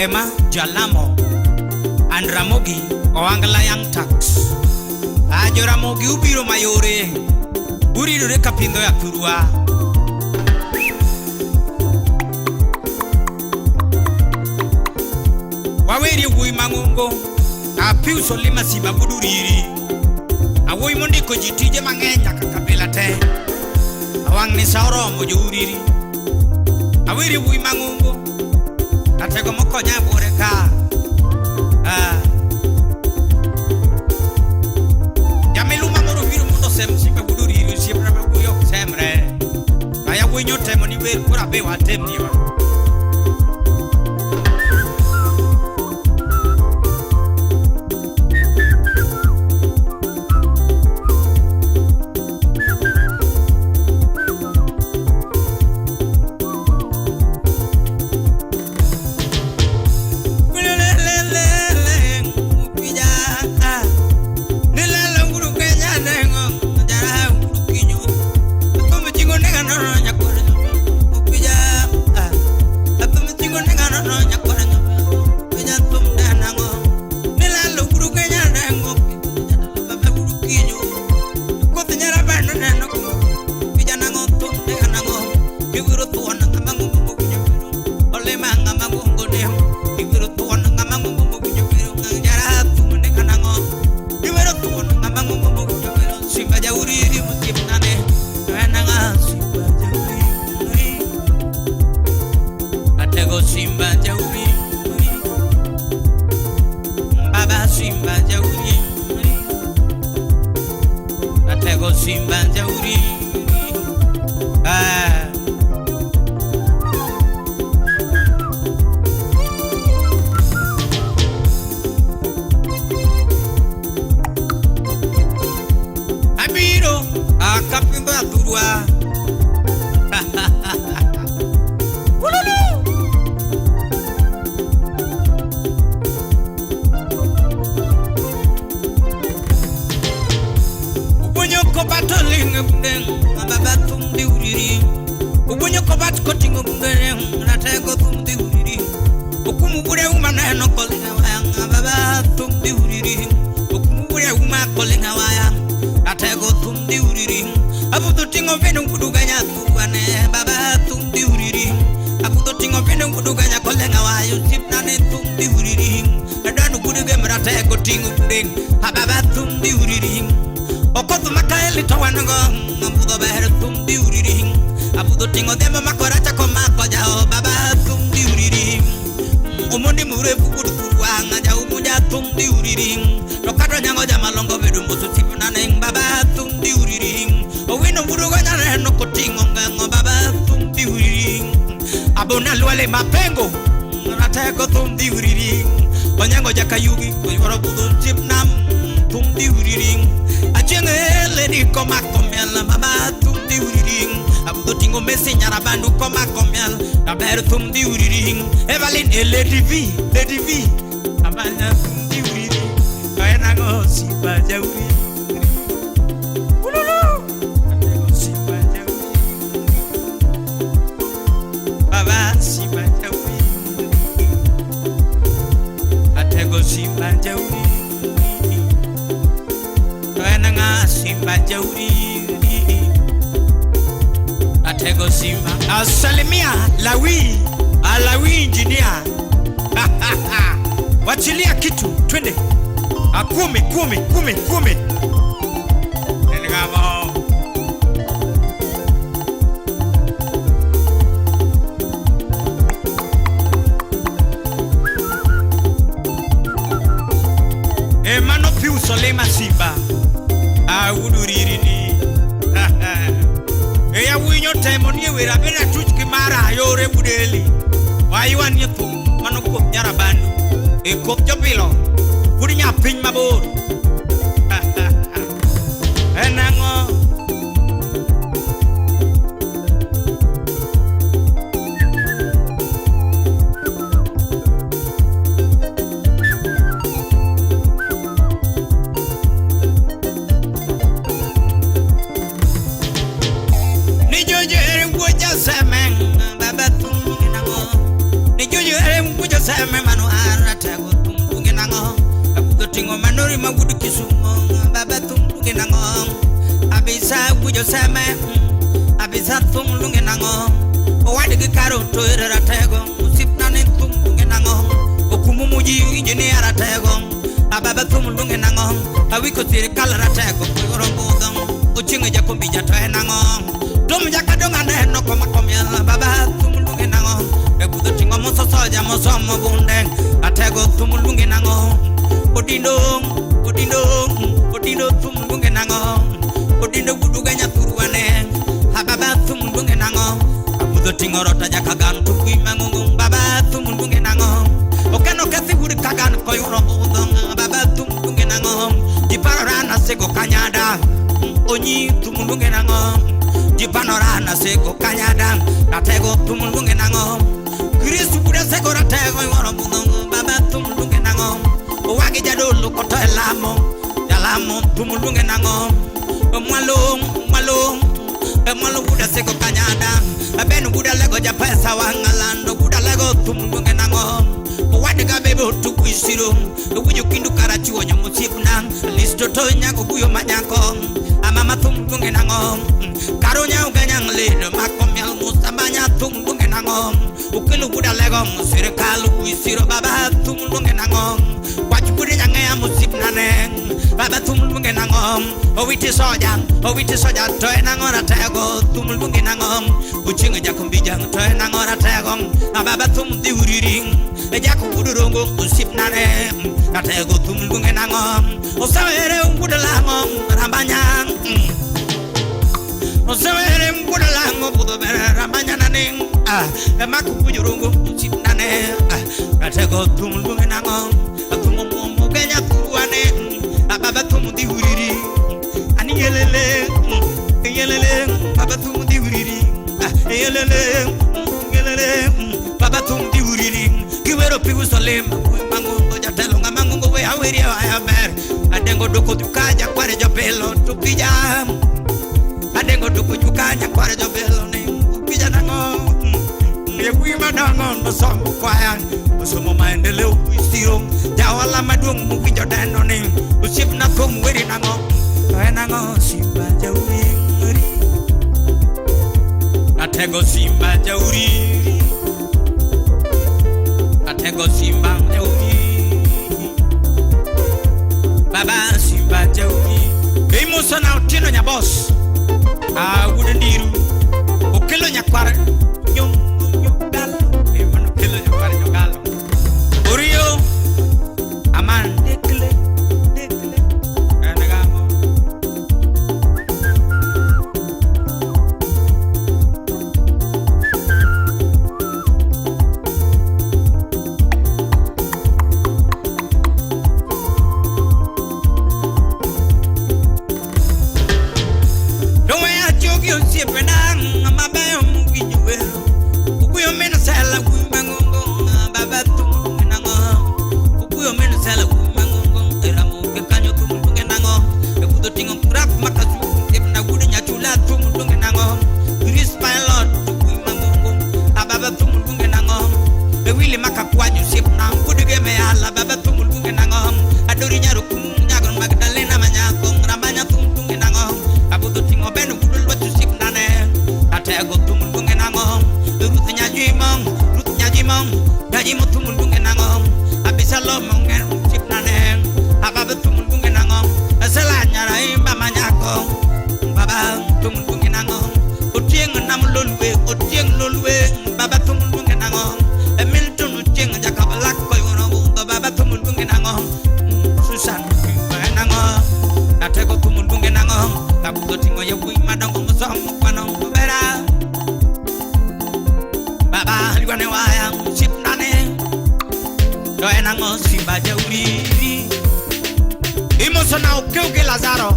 Emma Jalamo and Ramogi Oangla Young Tax. A Joramogi ubiro mayore. Uridore kapindho ya thurwa. Wawerie wuoyi mang'ongo. Apius Olima Siba Buduriri. Awuoyi mondiko ji tije mang'eny nyaka kabila te. Awang' ni sa oromo jouriri. Awerie wuoyi mang'ongo. Atego mokonya e buore ka. Ah. Jamiluma moro biro mondo osem Simba Buduriri osiepna ma wuoyi ok semre. Kaya wuoyi nyotemo ni wer koro abe watemnie wa. Atego Simba Jauri Baba Simba Jauri Atego Simba Jauri. Ah. Abiro akapimba thurwa. Ululu. Ubonyo kobat olingo bundeng, ababa thum dhi uriri. Ubonyo kobat koting'o bundeng, ratego thum dhi uriri. Okumu bure uma neno kolinga waya, ababa thum dhi uriri. Okumu bure uma kolinga waya, ratego thum dhi uriri. Abudho ting'o veno nguduga nyathurwane, baba thum dhi uriri. Abudho ting'o veno nguduga nyakolenga waya, osiepnane thum dhi uriri. Adwanu guduge mratego ting'o bundeng, ababa thum dhi uriri. Okoth makaeli to wan go, abudho ber thum dhi uriri. Abudho ting'o dhiambo makora chako mako jao, baba thum dhi uriri. Omondi murefu wuod thurwa, jaumu ja thum dhi uriri. To kata nyango jamalongo bedo mos osiepnane, baba thum dhi uriri. Owino burugo nyaneno koting'o ng'ang'o, baba thum dhi uriri. Abona lwale mapengo, ratego thum dhi uriri. Onyango jakayugi, oyuoro budho osiepna, thum dhi uriri. Achieng' ele ni komako miel, baba thum dhi uriri. Abudho ting'o Messi nyarabandu komako miel, aber thum dhi uriri. Evelyn e Lady V, Lady V, amanya thum dhi uriri. To en ang'o Simba jauri? Ululu! Atego Simba jauri. Baba Simba jauri. Atego Simba jauri. To en ang'o Simba jauri? Atego Simba. Asalimia Lawi, Alawi engineer. Wachilia kitu, twende. Akumi, kumi, kumi, kumi. Nengamo. Emano Pius Olema Simba. Awudurini. Eya winyo temo nie wer abeda tuch ki mara yore budeli. Waywa nie thum mano koth nyarabandu. E koth jopilo. Pud nya piny mabor. En ang'o? Ni jojo ere wuo jaseme, baba thum ni nang'o? Ni jojo ere wuo jaseme mano Jauriri mawuod Kisumo baba thum luonge nang'o Abisa wujo seme Abisa thum luonge nang'o Owadgi karo to ere ratego Osiepna ni thum luonge nang'o Okumu muji injinia ratego Ababa thum luonge nang'o Awiko sirikal ratego Koyoro budho Ochieng' jakombija to en ang'o Tom jakadong' aneno komako miel Baba thum luonge nang'o E budho ting'o mososoja mosomo bunde Ratego thum luonge nang'o Odindo odindo odindo thum luonge nang'o Odindo guduga nyathurwane Ababa thum luonge nang'o Abudho ting'o rota jakagan to kwi mang'ongo Baba thum luonge nang'o Okeno kethi wuod kagan koyuro budho Baba thum luonge nang'o Jiparora nasego kanyada Onyi thum luonge nang'o Jipanora nasego kanyada Ratego thum luonge nang'o Kristu buda sego ratego yuoro budho Baba thum luonge nang'o Owagi jadolo koto e lamo Jalamo thum luonge nang'o Mwalo mwalo Mwalo buda sego kanyada Ben buda lego japesa wang'alando buda lego thum luonge nang'o Owadga bebe otuku isiro Winjo kindu karachuonyo mosiepna Listo to nyago buyo manyako Amama thum luonge nang'o Karo nyau ganyang' ledo mako miel musambanya thum luonge nang'o Okelo buda lego sirikal isiro baba thum luonge nang'o Wach bude nyang'eya mosiepna ne Baba thum luonge nang'o Owiti soja to en ang'o ratego thum luonge nang'o Ochieng' jakombija to en ang'o ratego Baba thum dhi uriri Jako wuod rongo osiepna ne Ratego thum luonge nang'o Osewere wuod lang'o rambanya Osewere wuod lang'o budho ber rambanya nane Mako wuod rongo osiepna ne Ratego thum luonge nang'o Thum omuomo genya thuruane Baba thum dhi uriri Ani yelele yelele Baba thum dhi uriri Yelele yelele Baba thum dhi uriri Kiwero piwu solim mangungo jatelo ng'ama ngungo we aweri aya ber Adengo doko jukaja kware jopelo to pija Adengo doko jukaja kware jopelo ni upija nang'o Yewuoyi madongo nosomo kwaya osomo maendeleo kuisiro Jaohala maduong' mowinjo dendo ni osiepna thum weri nang'o To en ang'o Simba jauriri Atego Simba jauriri Atego Simba jauriri Baba Simba jauriri Imoso na Otieno Nyabos Wuod Ndiru Okelo nyakwar Nyogalo Emano okelo nyakwar Nyogalo Orio Aman Dekle Dekle En gang'o Dowe achogi osiepena mabeyo mowinjo wero Okuyo min sela wuoyi mang'ongo baba thum luonge nang'o Okuyo min sela wuoyi mang'ongo e Ramogi kanyo thum luonge nang'o E budho ting'o graf makasuku osiepna wuod nyachula thum luonge nang'o Chris Pilot wuoyi mang'ongo baba thum luonge nang'o E Willy makakwanyo osiepna wuod Geme yala baba thum luonge nang'o Adori nyarokum nyagon Magdalena manyako Rambanya thum luonge nang'o Abudho ting'o ben wuod lwach osiepna ne Atego thum luonge nang'o Ruth nyajimo Ruth nyajimo Nyajimo thum luonge nang'o Abisalom ong'er osiepna ne Ababa thum luonge nang'o Sela nyara imba manyako Baba thum luonge nang'o Otieng' nam lolwe Otieng' lolwe Baba thum luonge nang'o Milton Otieng' jakabalak koyoro budho Baba thum luonge nang'o Susan nang'o Atego thum luonge nang'o Abudho ting'o yawuoyi madongo mosomo kwano bera Baba ywane waya osiepna ne To en ang'o Simba jauriri Imoso na okew gi Lazaro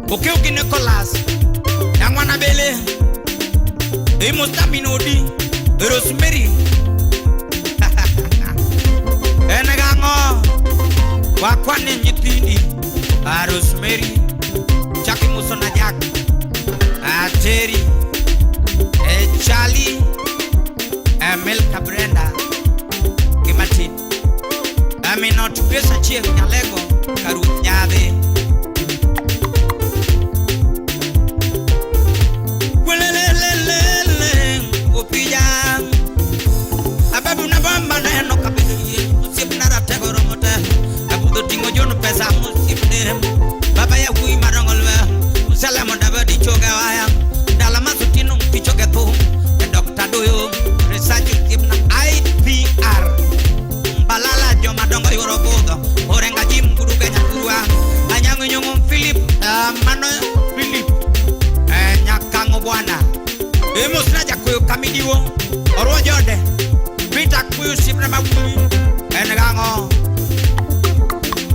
Okew gi Nicholas Nyang'wana bele Imosa minodi Rosemary En gang'o Wakwane nyithindi Rosemary Chak imoso na Jack Terry Charlie Milka Brenda gi Martin Nyamin ot Grace Achieng' Nyalego karuoth nyadhi. Welelelelele, opija. Ababu na bamba neno kabedo yie, osiepna ratego romo te. Abudho ting'o John pesa mosiepne. Baba ya wuoyi madongo lwe, usalamo dabadi choge waya. Dala masutino kichoge thum, e Dr. Doyo, research osiepna IPR. Balala joma dongo yuoro budho, Orenga Jim Guduga Nyakurwa, Anyang'o Nyong'o Philip, mano Philip, Nyakang'o bwana. Emos na jakoyo kamidiwo, Orwo jode, Peter Kuyu osiepna ma wuoyi, en gang'o?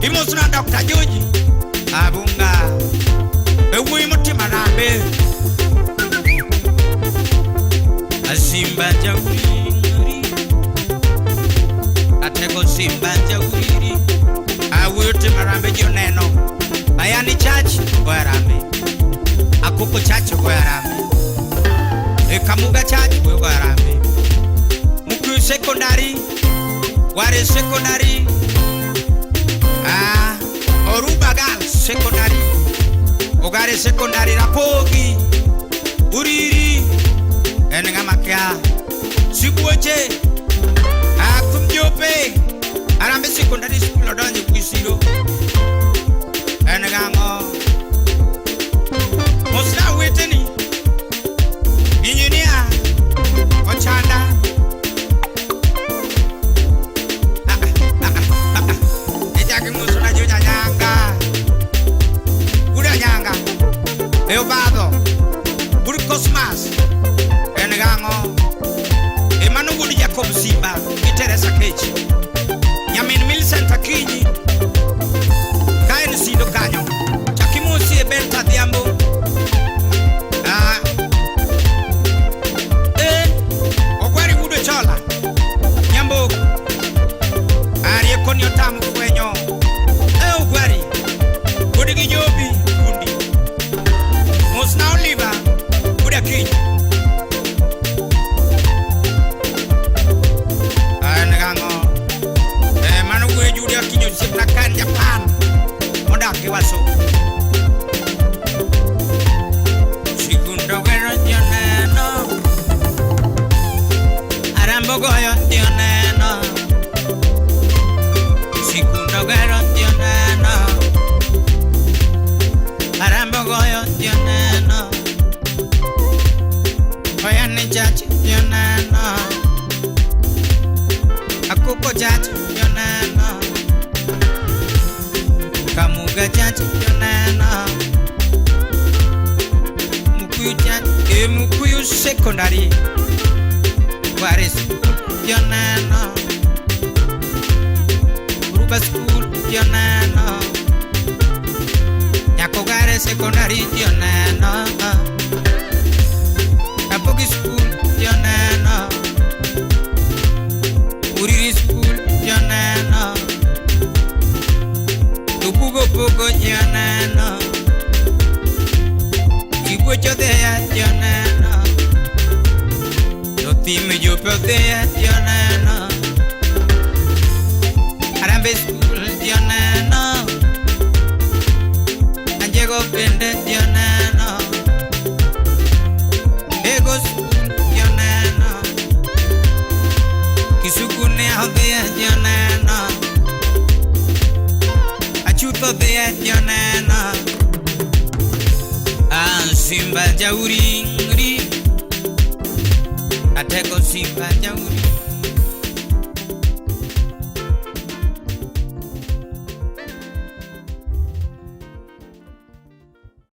Imos na Dr. George Abunga, e wuoyi motimo arambe. Asimba jawiri, atego simba jawiri, awuoyo timo arambe ji oneno. Ayani Church goyo arambe, Akoko Church goyo arambe, e Kamuga Church goyo arambe, Mukuyu Secondary, Ware Secondary, Oruba Girls Secondary, Ogare Secondary, Rapogi, Uriri, en ng'ama kia, Sibuoche, Kumjope, Arambe Secondary School odonjo Kwisiro, en gang'o? Mosna weteni, Engineer Ochanda, Ichako imosona jo Nyanyanga, Wuod Anyanga, e Obadho, Wuod Cosmas, en gang'o? E mano wuod Jacob Simba gi Teresa Kech. Nyamin Millicent Akinyi, ka en Sindo kanyo. Chak imosie Benta Adhiambo. Ogwari wuod Ochola, Nyambok. Riekoni otamo fwenyo. Ogwari, wuod gi Jobi Kundi. Mosna Oliver, wuod Akinyi. En gang'o? Mano wuoyi Judy Akinyi osiepna ka en Japan modak gi wasungu. Sikundo gero joneno, Arambo goyo joneno. Sikundo gero joneno, Arambo goyo joneno. Oyani Church joneno, Akoko Church joneno, Kamuga Church joneno, Mukuyu Church, Mukuyu Secondary, Ware School joneno, Uruba School joneno, Nyakogare Secondary joneno, Rapogi School joneno, Uriri School joneno, Obugo Pogo joneno, Sibuoche odhiya joneno, Jothim Jope odhiya joneno, Arambe School joneno, Anjego bende joneno, Ego School joneno, Kisugu ne odhiya joneno, Achutho odhiya joneno, Simba jauringri, Atego Simba jauri.